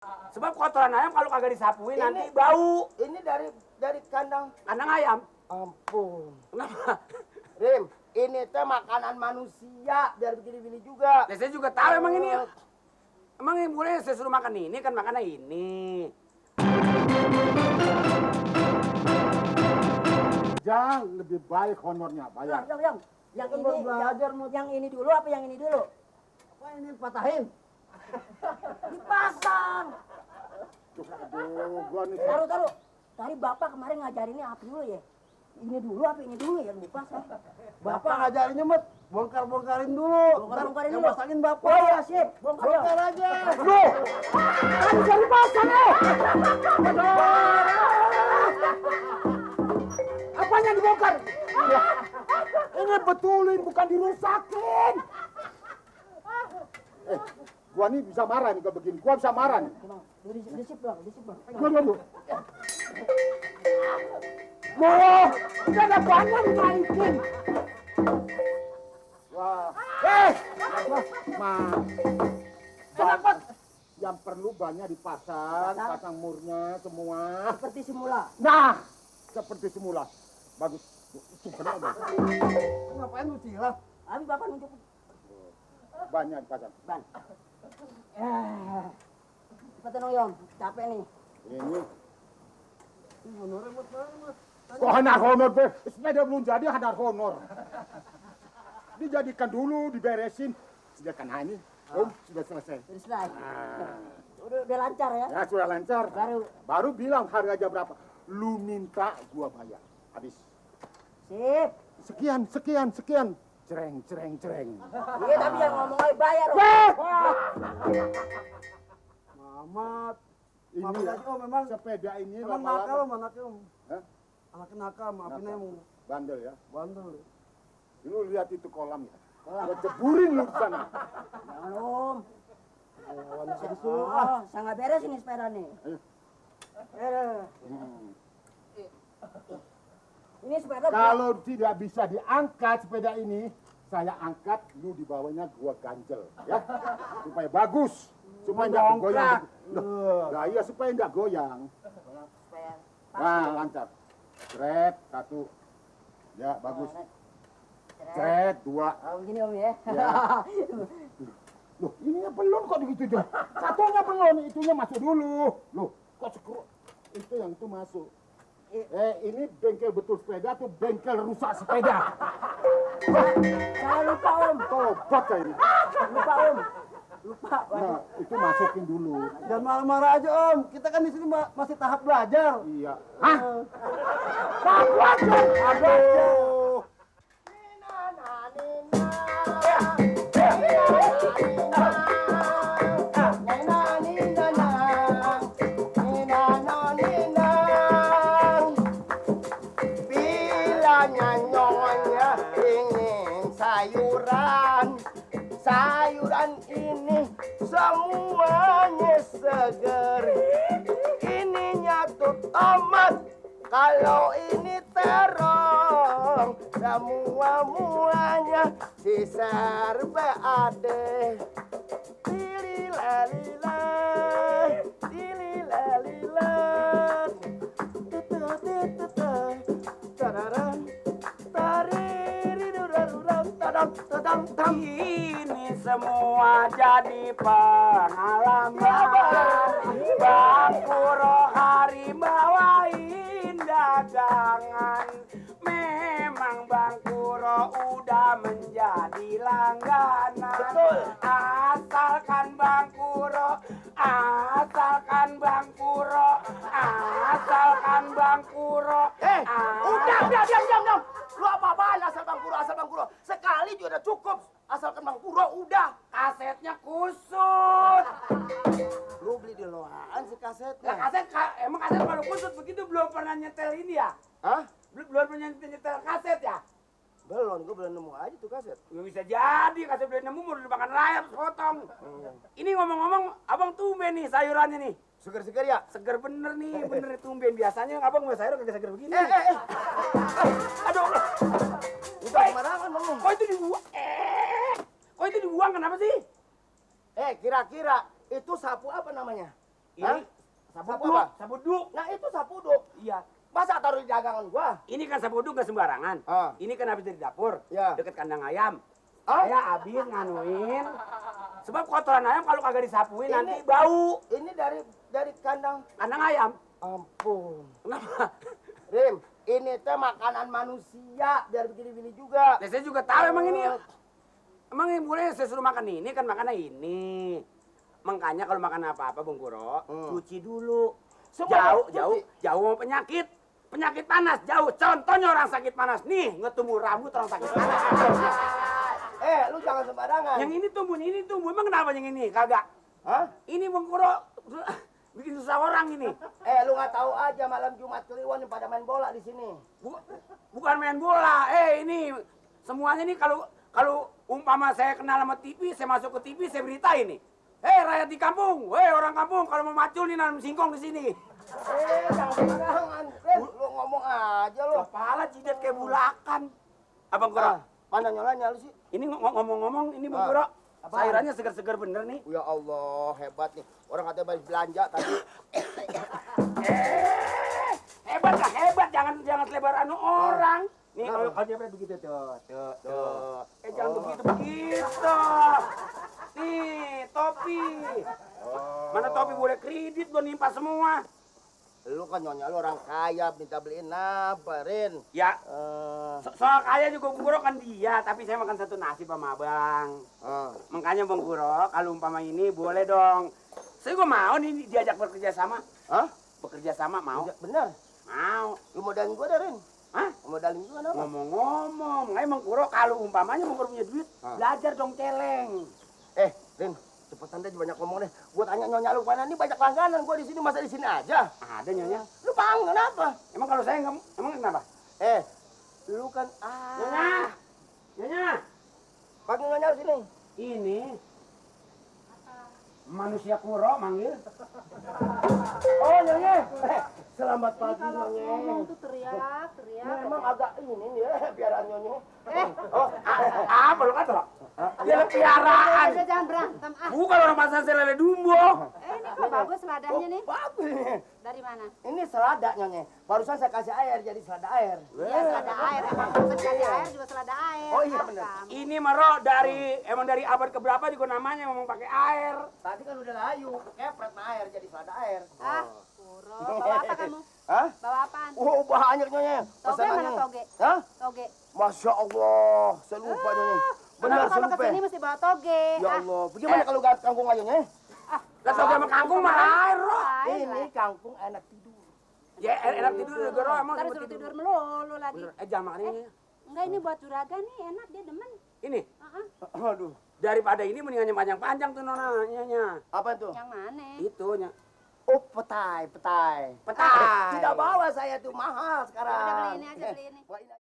Sebab kotoran ayam kalau kagak disapuin nanti bau. Ini dari kandang. Kandang ayam. Ampun. Kenapa? Rim, ini teh makanan manusia biar begini-begini juga. Ya, saya juga tahu emang ini. Emang boleh saya suruh makan ini kan makannya ini. Jang, lebih baik honornya bayar. Yang ini dulu apa yang ini dulu? Apa ini patahin? Dipasang. Aduh, gua nih. Taruh. Tadi Bapak kemarin ngajarinnya apa dulu ya? Ini dulu apa ini dulu ya? Lupa saya. Bapak ngajarinnya mat, bongkar-bongkarin dulu. Bongkar-bongkarin Yang dulu. pasangin Bapak. Oh iya, sip. Bongkar aja. Aduh, kan bisa dipasang ya. Apanya dibongkar? Ini betulin, bukan dirusakin. Gua nih bisa marah nih kalau begini. Gua bisa marah nih. Disip bang. Aduh. Wah, udah ada banyak dinaikin. Wah, dapat. Yang perlu banyak dipasang, pasang murnya semua. Seperti semula. Nah, seperti semula. Bagus. Itu benar, Bang. Ngapain lu cilap? Habis Bapak nunjuk. Banyak dipasang. Ban. Cepetan dong, Yom. Capek nih. Ini. Honornya mat banget. Kok hanar honor, Be? Sepeda belum jadi hanar honor. Dijadikan dulu, diberesin. Sediakan ini. Sudah selesai. Sudah selesai. Udah lancar ya? Ya, sudah lancar. Baru bilang harganya berapa. Lu minta, gua bayar. Habis. Sip. Sekian. Cereng. Iya, tapi yang ngomong aja bayar. Mamat. Ini Maafin ya, aja, Om, memang sepeda ini emang lama-lama. nakal Om, anaknya Om. Hah? Anaknya nakal, maafin aja Om. Bandel ya. Bandel. Lu lihat itu kolam ya. Gua ceburin lu di sana. Jangan, Om. Bisa disuruh. Saya nggak beres ini sepeda nih. Ayo. Ini sepeda Kalau tidak bisa diangkat sepeda ini, saya angkat, lu di bawahnya gua ganjel, ya. Supaya bagus, supaya enggak goyang. Nah, iya supaya enggak goyang. supaya Nah, lancar. Cret, satu. Ya, bagus. Cret, dua. Oh, begini Om ya. Ya. Loh, ininya belum kok begitu deh. Satunya belum, itunya masuk dulu. Loh, kok sekru? Itu yang itu masuk. Ini bengkel betul sepeda tuh bengkel rusak sepeda. Saya lupa Om. Tobat kayak ini. Lupa Om. Nah, itu masukin dulu. Jangan marah-marah aja Om. Kita kan di sini masih tahap belajar. Iya. Hah? Tahap belajar? Aduh. Sayuran ini semuanya seger. Ininya tuh tomat, kalau ini terong. Semua-muanya diserba ada. Lililalila, lililalila. Tararam, taririruram, tadam, tadam, tam. Ini semua jadi pengalaman. Bang Puro hari bawain dagangan. Memang Bang Puro udah menjadi langganan. Betul. Asalkan Bang Puro, asalkan Bang Puro, asalkan Bang Puro. Udah, diam. Lu apa-apaan asal Bang Puro. Sekali juga udah cukup. Asalkan Bang Puro udah. Kasetnya kusut. Lu beli di loaan si kasetnya. Nah, emang kaset kalau kusut begitu belum pernah nyetel ini ya? Hah? Belum pernah nyetel kaset ya? Belum, gua belum nemu aja tuh kaset. Ya bisa jadi kaset belum nemu mau dimakan rayap potong. Ini ngomong-ngomong abang tumben nih sayurannya nih. Seger-seger ya? Seger bener nih, bener tumben. Biasanya abang mau sayur kagak seger begini. Aduh. Udah kemana-mana Bang. Kok itu dibuang? Kok itu dibuang kenapa sih? Kira-kira itu sapu apa namanya? Ini Sapu sabuduk, apa? sabuduk. Nah itu sapuduk. Iya. Masa taruh di dagangan gua? Ini kan sabuduk gak sembarangan. Ah. Ini kan habis dari dapur, Ya. deket kandang ayam. Ah? Saya habis nganuin. Sebab kotoran ayam kalau kagak disapuin Ini- nanti bau. Ini dari kandang. Kandang ayam. Ampun. Kenapa? Rim, ini teh makanan manusia biar begini-begini juga. Ya, saya juga tahu emang ini. Emang ini boleh saya suruh makan ini kan makannya ini. Makanya kalau makan apa-apa Bung Kuro, cuci dulu. Semua Jauh sama penyakit. Penyakit panas, jauh. Contohnya orang sakit panas. Nih, ngetumbuh rambut orang sakit panas. Lu jangan sembarangan. Yang ini tumbuh. Emang kenapa yang ini? Kagak. Hah? Ini Bung Kuro bikin susah orang ini. Lu nggak tahu aja malam Jumat Kliwon yang pada main bola di sini. Bukan main bola. Ini semuanya nih kalau umpama saya kenal sama TV, saya masuk ke TV, saya beritain nih. Rakyat di kampung, orang kampung kalau mau macul nih nanam singkong di sini. Jangan sembarangan. Lu ngomong aja lu. Kepala jidat kayak bulakan. Abang Kuro, Mana nyolanya lu sih? ini ngomong-ngomong ini Bang Kuro, sayurannya segar-segar bener nih. Ya Allah, hebat nih. Orang katanya habis belanja tadi. Hebat, jangan selebar anu orang. Nih kalau dia begitu tuh. Jangan begitu. Nih, topi. Mana topi boleh kredit lo nimpa semua. Lu kan nyonya lu orang kaya, minta beliin apa, Rin? Ya, soal kaya juga Bung Kuro kan dia, tapi saya makan satu nasi sama abang. Makanya Bung Kuro, kalau umpama ini boleh dong. Saya juga mau nih diajak bekerja sama. Hah? Bekerja sama mau? Bener? Mau. Lu modalin gua dah, Rin. Hah? Modalin gua kenapa? Ngomong-ngomong, makanya Bung Kuro kalau umpamanya Bung Kuro punya duit, belajar dong celeng. Rin, cepetan deh banyak ngomong deh. Gua tanya nyonya lu mana nih banyak langganan gua di sini, masa di sini aja? Ada nyonya. Lu bang, kenapa? Emang kalau saya nggak, emang kenapa? Lu kan Nyonya, panggil nyonya lu sini. ini manusia Kuro manggil. Oh, nyonya. Selamat pagi, nyonya. Ngomong tuh teriak. Memang agak ini nih ya, biaran nyonya. Apa lu kata? Dia piaraan. Udah jangan berantem ah. Bukan orang pasar lele dumbo. Ini kok bagus ladanya nih. Bagus nih. Dari mana? Ini selada nyonya. Barusan saya kasih air jadi selada air. Iya selada air. Emang selada air juga selada air. Oh, iya, Ah, bener. kamu. Ini Maro emang dari abad keberapa juga namanya ngomong pakai air. Tadi kan udah layu, kepret na air jadi selada air. Ah, Kuro. Bawa apa kamu? Hah? Bawa apaan? Oh, banyak nyonya. Toge mana toge? Hah? Toge. Masya Allah, saya lupa nyonya. Benar, Kamu saya kalau lupa. kesini mesti bawa toge. Ya Allah, bagaimana kalau gak kangkung aja nyonya? Lah toge sama kangkung mah air, Ro. Ini kangkung enak tidur. Ya enak tidur juga, Ro. Emang Ntar sempet suruh tidur melulu lagi. Bener. Jangan makan ini. Enggak ini buat juragan nih enak dia demen. Ini Aduh, daripada ini mendingan yang panjang-panjang tuh nonanya. apa itu? Yang mana? Itu nya. Oh, petai. Petai. Tidak bawa saya tuh mahal sekarang. Udah beli ini aja beli ini. Wah, ini